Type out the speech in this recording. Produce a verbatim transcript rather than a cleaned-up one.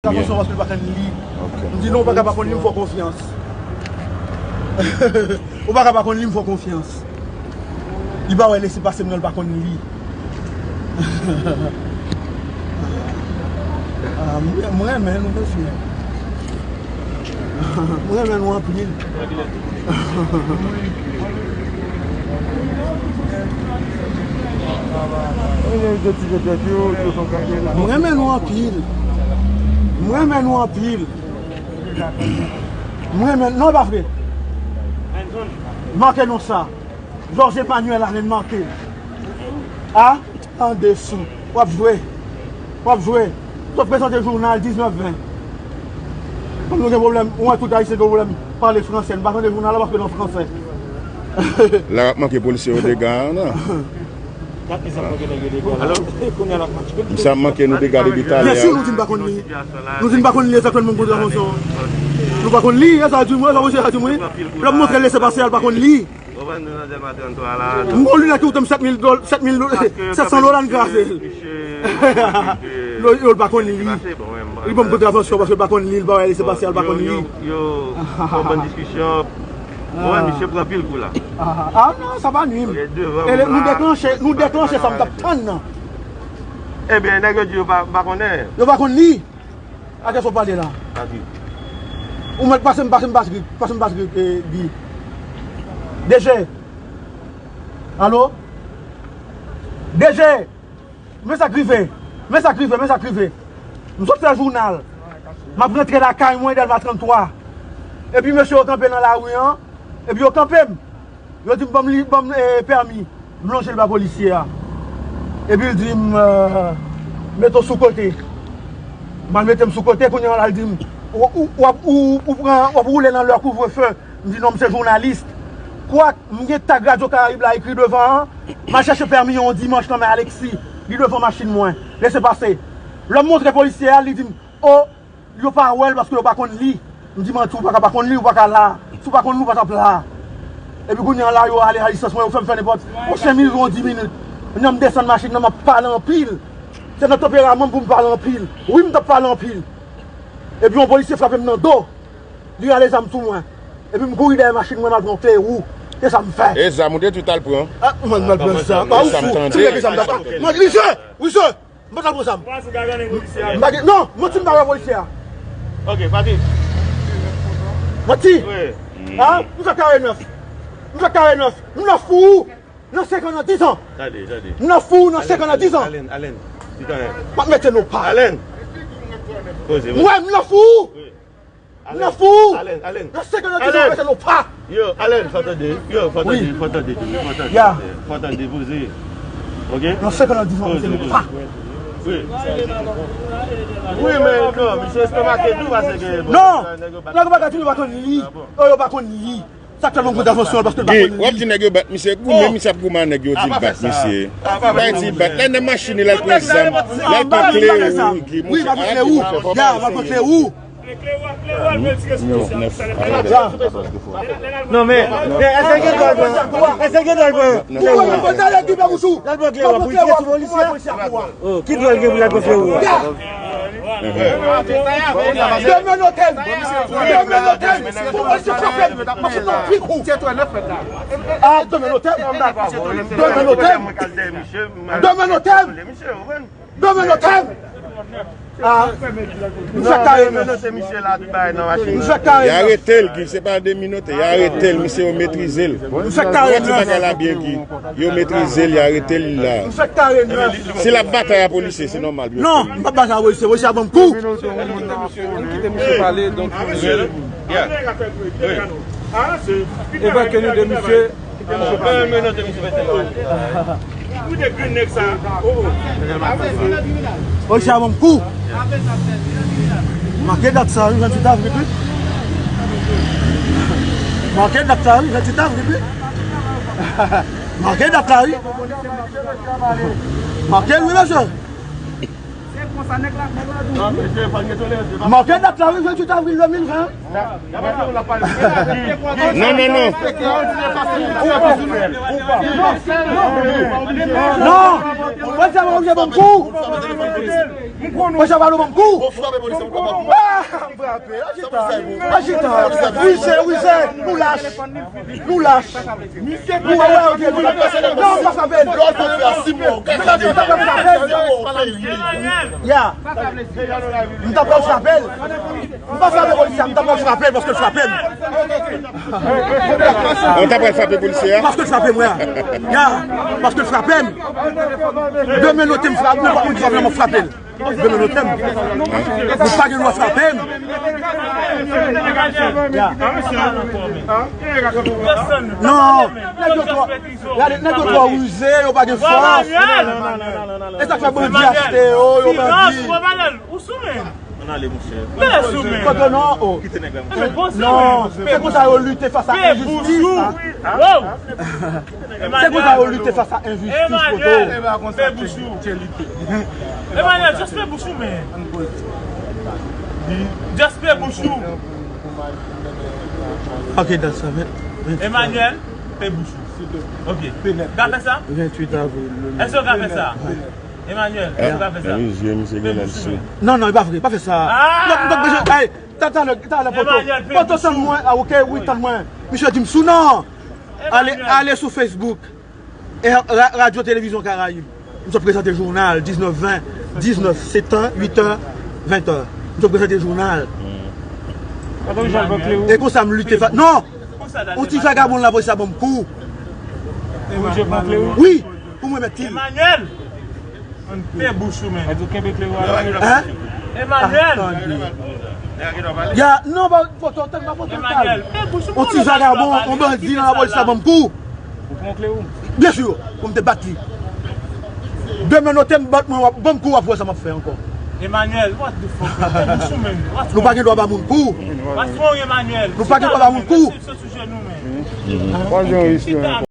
Kontravansyon paske l pa konn li. Ok. M di non, ou pa ka pa konn li, m fè w konfyans. Ou pa ka pa konn li, m fè w konfyans. Li pa wè lese pase m nan, l pa konn li. Ah, mwen, mwen renmen nou, mesye. Mwen renmen nou anpil. Mwen renmen nou anpil. Mwen renmen nou anpil. Mwen renmen, non, e pa vre. Manke non sa. Georges Emmanuel Allen manke. A? Tande sou. W ap jwe. W ap jwe. Sot prezante jounal diznèf ven. Kòm nou gen pwoblèm, ou wè tout Ayisyen gen pwoblèm pale fransè. Nou pa tande jounal la paske l an fransè. La w ap manke polisye yo dega, non? Misye ap manke nou dega depi talè a. Byen si nou di n pa konn li. Nou di n pa konn li egzakteman kontravansyon. Nou pa konn li, e sa di mwen, sa mwen di mwen. L ap montre lese pase a, l pa konn li. Ou konprann nou nan Dèlma tranntrwa la. M gon linèt ki koute m sèt mil dòl, sèt mil, sèt san dola, n kraze l. Yo, yo, l pa konn li. Li ban m kontravansyon paske l pa konn li, l pa wè lese pase a, l pa konn li. Yo, yo, yo, yon bann diskisyon. Ou wè, misye pran pil kou la. Ah, ah, non, sa pa nwi m. E nou deklanche, nou deklanche sa m t ap tann nan. Ebyen, nèg yo di yo pa, pa konnen. Yo pa konn li. A kiyès w ap pale la? Patrick. Ou mèt pase m, pase m Patrick, pase m Patrick, eh, Guy. D G. Alo? D G! Men sa k rive. Men sa k rive, men sa k rive. M sot fè jounal. M ap rantre lakay mwen, Dèlma tranntrwa. Epi mesye yo kanpe nan lari an. Epi yo kanpe m. Yo di m, "Ban m li, ban m, eh, pèmi." M lonje l ba polisye a. Epi l di m, eh, "Mete w sou kote." M al mete m sou kote, kounye a l al di m, "Ou, ou, w ap, ou, ou pran, w ap woule nan lè kouvrefe." M di, "Non, m se jounalis." Kwak, m gen tag Radyo Karayib la ekri devan an. M al chèche pèmi an yon dimanch nan men Alexis. Li devan machin mwen. Lese pase. Lè m montre polisye a, li di m, "O, yo pa wè l paske yo pa konn li." M di, "Manti, ou pa ka pa konn li, ou pa ka la. Si w pa konn li, ou pa t ap la." Epi kounye a la, yo ale a lisans mwen, yo fè m fè nenpòt yon senk minit ou yon dis minit. Kounye a m desann machin nan, m ap pale anpil. Se nan tanperaman m pou m pale anpil. Wi, m t ap pale anpil. Epi yon polisye frape m nan do. Li rale zam sou mwen. Epi m kouri dèyè machin mwen, m al pran kle wou. Se sa m fè. E zam ou te tou t al pran? Ah, mwen, mwen pran zam. Ah, ou fou. Ti nèg zam ta pa. Mwen, misye, misye, m pa t al pran zam. M pa gen, non, mwen di m pa wè polisye a. Ok, Patrick. Mwen di. Wi. Ah, m fè kare nèf. M fè kare nèf. M nan fou. Nan senk an, nan dis an. Tande, tande. M nan fou, nan senk an, nan dis an. Alen, Alen, Alen. M ap mete nou pa. Alen. Poze, poze. Mwen, m nan fou. Wi. M nan fou. Alen, Alen. Nan senk an, nan dis an, m ap mete nou pa. Yo, Alen, fò tande. Yo, fò tande, fò tande, fò tande. Fò tande, poze. Ok? Nan senk an, nan dis an, m ap mete nou pa. Wi. Wi, men non, misye estomake tou, paske... Non! Nèg yo pa ka di yo pa konn li. Yo, yo pa konn li. Sa k fè l ban m kontravansyon an, paske l pa konn li. W ap di nèg yo bat misye, goumen misye ap goumen ak nèg yo, di l bat misye. Pa di l bat. Lè nan machin li, l al pran zam, l al pran kle wou, Guy, monchè, arete fè fò pase. Nèf, nèf, nèf. Non, men, men, èske gen dwa l pran, èske gen dwa l pran kle wou a? L al pran kle wou a pou l tire sou polisye a? Oh, ki dwa l gen pou l al pran kle wou a? Demenote m! Demenote m! Pou mwen se frape m! M ap fout nan pik ou! Ah, demenote m! Demenote m! Demenote m! Demenote m! Ah, m fè kare nèf. M fè kare nèf. Y arete l, Guy, se pa demenote, y arete l, misye yo metrize l. M fè kare nèf. Ou wè ti bagay la byen, Guy. Yo metrize l, y arete l la. M fè kare nèf. Si l ap batay a polisye, se nòmal, byen. Non, m p ap batay a polisye, polisye ap ban m kou. Ann kite misye pale, donk. Evakye nou de misye. Polisye ap ban m kou. Make dat sa, wi, venntuit avril, wi. Make dat sa, wi, venntuit avril, wi. Make dat la, wi. Make l, wi, mesye. Make dat la, wi, venntuit avril de mil ven. Non, non, non. Non, mwen se mwen oblije ban m kou. Mwen se pa ban m kou. Ah, m frape. Ajitan. Ajitan. Wi, se, wi, se. Nou lach. Nou lach. Misye, ou wè, wè, ok, nou lach. Non, m pa frape l. M pa frape l. Ya. M ta pral frape l. M pa frape polisye a, m ta pral frape l paske l frape m. Ou ta pral frape polisye a? Paske l frape m, ya. Ya. Paske l frape m. Demen note m frape, nou pa konn frape, m ap frape l. Demen note m. Ou pa gen dwa frape m. Ya. Non, nèg yo twò, gade, nèg yo twò rize, yo pa gen fòs. E sa k fè bandi achte yo, yo bandi. Ou sou men. Ann ale, monchè. Mete sou men. Kote non, oh. Kite nèg la, monchè. Non, se konsa yo lite fas a enjistis. Se konsa yo lite fas a enjistis, poto. Emmanuel, pe bouch ou. Emmanuel, just pe bouch ou, men. Just pe bouch ou. Ok, that's it. Emmanuel, pe bouch ou. Ok. Ka fè sa? Venntuit avril. Èske w ka fè sa? Emmanuel, èske w ka fè sa? Wi, zye misye gen lans sou. Non, non, e pa vre, pa fè sa. Non, m t ap bezwen, ay, talè, talè, poto. Poto, tann mwen, ah, ok, wi, tann mwen. Misye di m sou non. Ale, ale sou Facebook. E ra-, Radyo Televizyon Karayib. M sot prezante jounal, diznèf ven, diznèf, sèt è, uit è, ven è. M sot prezante jounal. E konsa m lite fa-, non! On ti vagabon lapolis la ban m kou. Wi, pou mwen mèt til. Emmanuel! Pe bouch ou, men. Hein? Emmanuel! Ya, non, ba, poto, tann mwen, poto, Emmanuel, pe bouch ou. On ti vagabon, on bandi nan lapolis la ban m kou. Ou pran kle ou? Byen si, pou m te bat li. Demen note m bat mwen, w ap ban m kou, w ap wè sa m ap fè ankò. Emmanuel, what the fuck? Pe bouch ou, men. Nou pa gen dwa ba moun kou. What's wrong, Emmanuel? Nou pa gen dwa ba moun kou. Chita la, men. Chita.